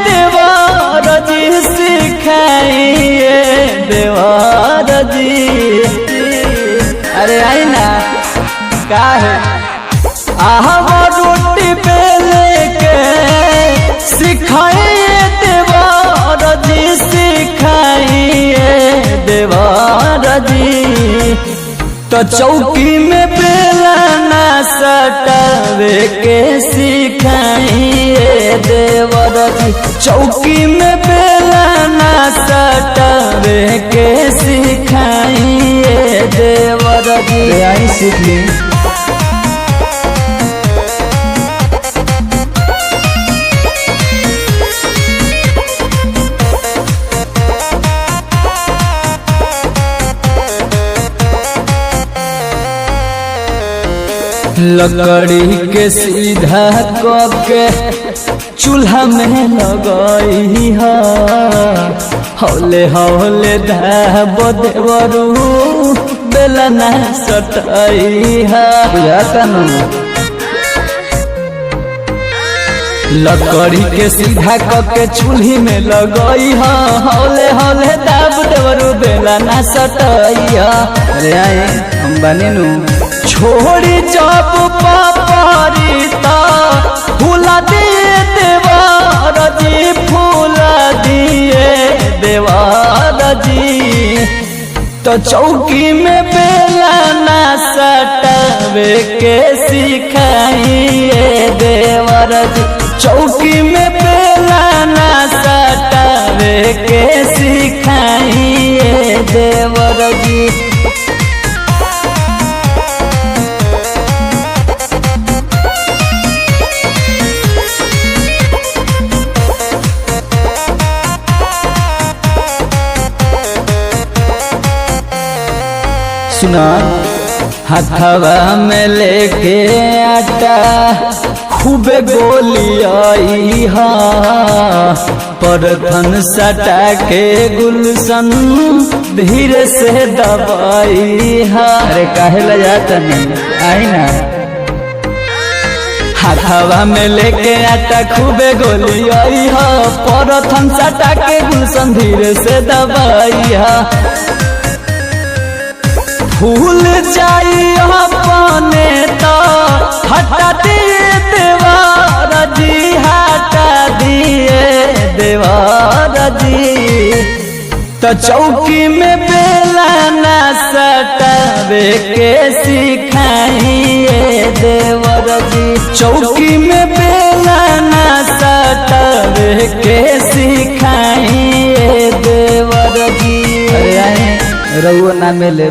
देवर जी सिखाइए देवर जी। अरे आई ना का है आहा रोटी बेले के सिखाइए देवर जी सिखाइए देवर जी। तो चौकी में बेला ना सटावे के सिखाइए देवर जी। चौकी में बेला ना सटावे के सिखाइए देवर जी। आई सीख ली। लकड़ी के सीधा के चूल्हा में लगई ह हौले हौले धाब देवरू बेलना सटई ह। बुझाता नु। लकड़ी के सीधा के चूल्ही में लगई ह हौले हौले दाब देवरू बेलना सटई ह। अरे आई हम बने नु। छोड़ी जब पापारी ता फूला दिए देवर जी फूला दिए देवर जी। तो चौकी में बेला ना सटावे के सिखाइए देवर जी। चौकी में बेला ना सटावे के सिखाइए देवर जी। सुना हथवा में लेके आटा खूबे गोलियाई हा परथन सटा के गुलशन धीरे से दबाई हा। अरे काहे ला जाता नहीं आई ना। हथवा में लेके आटा खूबे गोलियाई हा परथन सटा के गुलशन धीरे से दबाई हा। फूल जाई अपने तो हटा दिए देवर जी हटा दिए देवर जी। तो चौकी में बेला ना सटावे के सिखाइए देवर जी। चौकी में बेला ना सटावे के सिखाइए देवर जी। अरे आई रहुआ ना मिले।